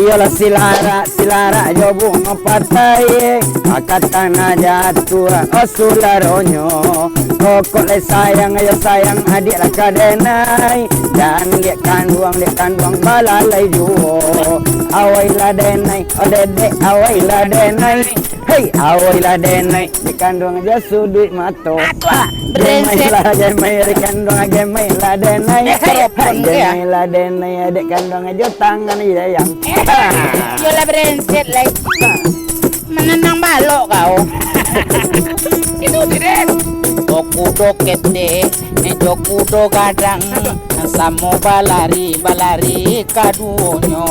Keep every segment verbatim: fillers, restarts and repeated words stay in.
Iyolah silarak, silarak jo bungo patai, akatan aja aturan, oh, sularonyo. Pokok lai sayang, ayo sayang, adiak lah ka denai. Jan dek kanduang, dek kanduang balalai juo. Awailah denai, oh, dedek, awailah denai. Hei, awailah denai, dek kanduang jo suduik mato. Aduh, brengsek. Gemailah denai, dek kanduang, gemailah denai. Eh, hei, mikrofon tu, ya. Gemailah denai, dek kanduang jo tangan, iya, yang. Eh, yolah, brengsek, lai. Mananang balok kau. Itu, Diden. Kok kudo ketek, eh, jo kudo gadang, samo balari, balari kaduonyo.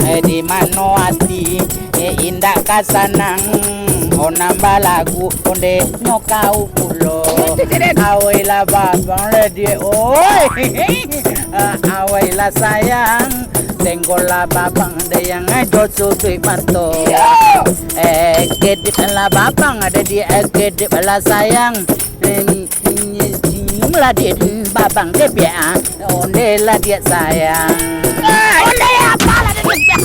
Eh, di mano ati, eh, indak ka sanang, onang balagu, ondenyo kau pulo. Awailah babang lah dia, oi. Ah, awailah sayang, tengoklah babang dek yang jo suduik mato. Eh, kedip lah babang, ada di, eh, kedip lah sayang. Senyum lah dek babang dek biak, onde lah dek sayang. Onde apalah dek biak.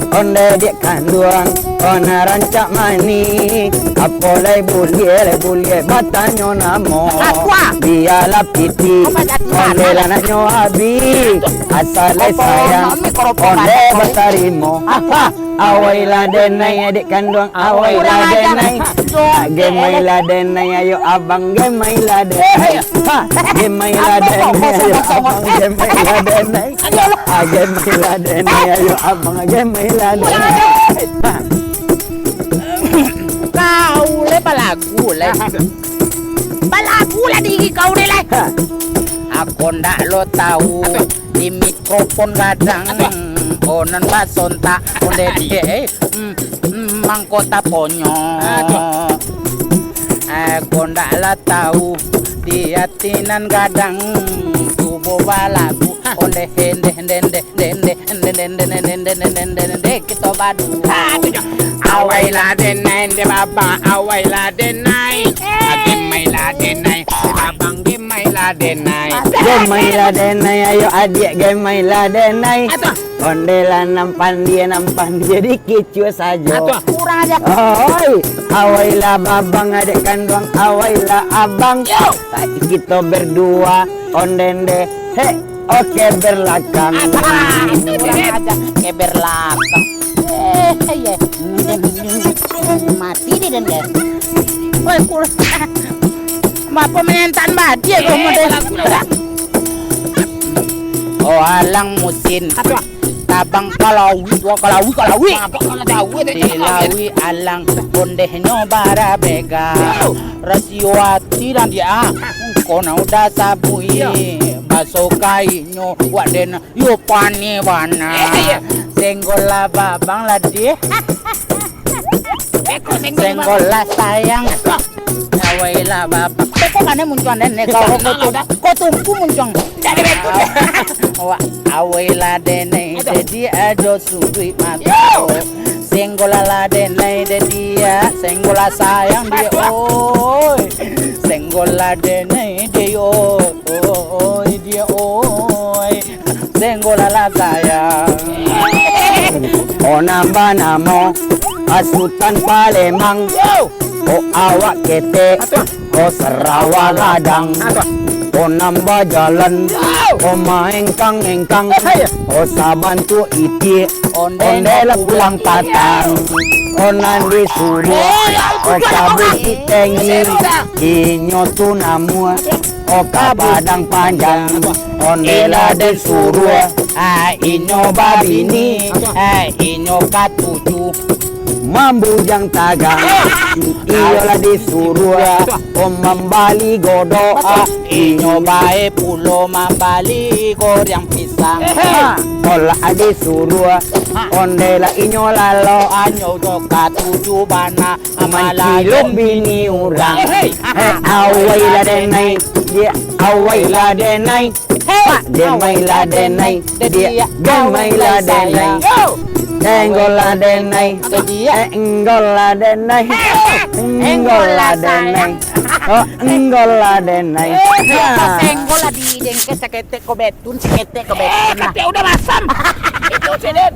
Onde dek kanduang, ona rancak manih. Apo lai buliah, lai buliah batanyo namo. Apa? Bialah pitih, onde lah naknyo abih. Asal lai sayang, onde batarimo. Apa? Awailah denai, adik kanduang, awailah denai. Gemailah denai, ayo abang gemailah denai. Ha, gemailah denai, ayo abang gemailah denai. Ha, gemailah denai, ayo abang gemailah denai. Ha. Kau le balagu le. Balagu lah diri kau ni le. Ha. Aku ndak lo tahu. Di mikrofon gadang, onan basontak, onde die, eh, mm, mm, mangko taponyo. Eh, ko ndak lah tahu, di ati nan gadang, tubuh balagu, onde hende, hende, hende, hende, hende, hende, hende, hende, hende, hende, hende, kito badua. Awailah denai, de baba, awailah denai. Gemailah denai, de babang, gemailah denai. Gemailah denai, ayo adiak gemailah denai. Aduh. Onde lah nan pandie, nan pandie dikicua sajo. Aduh, kurang aja. Oi, awailah babang, adik kanduang, awailah abang. Yo. Tadi kito berdua, onde nde. Hei. Oke, berlakang. Apa? Itu dia. Aja. Oke, berlakang. Eh, iya. Mati dia dan dia. Woi, kur-, apa menentan badia kau model? Oh, alang musin. Apa? Tabang kalawi, dua kalawi, kalawi. Apa kalau tahu itu? Di lawi alang, bondehnyo barabega. Yo. Rasio ati dan dia. Kau nak udah sabui. Yo. Baso kainyo, wak den. Yo, pani bana. Eh, iya. Senggol lah babang lah, dih. Beko senggol. Senggol lah sayang. Awailah babang. Beko mana muncuan den, ne? Kau kau tu, kau tungku muncuan. Jadi beko. Awak awailah denai, jadi ajo suduik mato. Yo. Senggol lah denai, jadi ya, senggol lah sayang dia, oi. Senggol lah denai, dia, oi, dia, oi. Senggol lah sayang. Oh, nambah namo, Sutan Palembang. Oh, awak ketek, oh, sarawa gadang. Oh, nambah jalan, oh, maengkang-engkang. Oh, sabantuak itik, onde lah pulang patang. Oh, nan disuruah, oh, ka Bukik Tinggi. Inyo tu namuah, oh, ka Padang Panjang. Onde lah disuruah, ah, inyo babini, ah, inyo katuju mambujang tagang. Iyo lah disuruah, oh, mambali godok, ah, inyo bae pulo mambali goreng pisang. Ah, oh lah disuruah, onde lah inyo lalo, ah, inyo tu katuju bana. Mancilok bini urang. Hei, hei. Hei, awailah denai, dia awailah denai. Hei, gemailah denai, dia gemailah denai. Yo. Enggollah denai, dia enggollah denai. Hei, enggollah denai. Oh, enggollah denai. Hei, ha. Ih, jengkeh saketek ko betun, saketek ko betun lah. Katek udah masam. Itu, Ceden.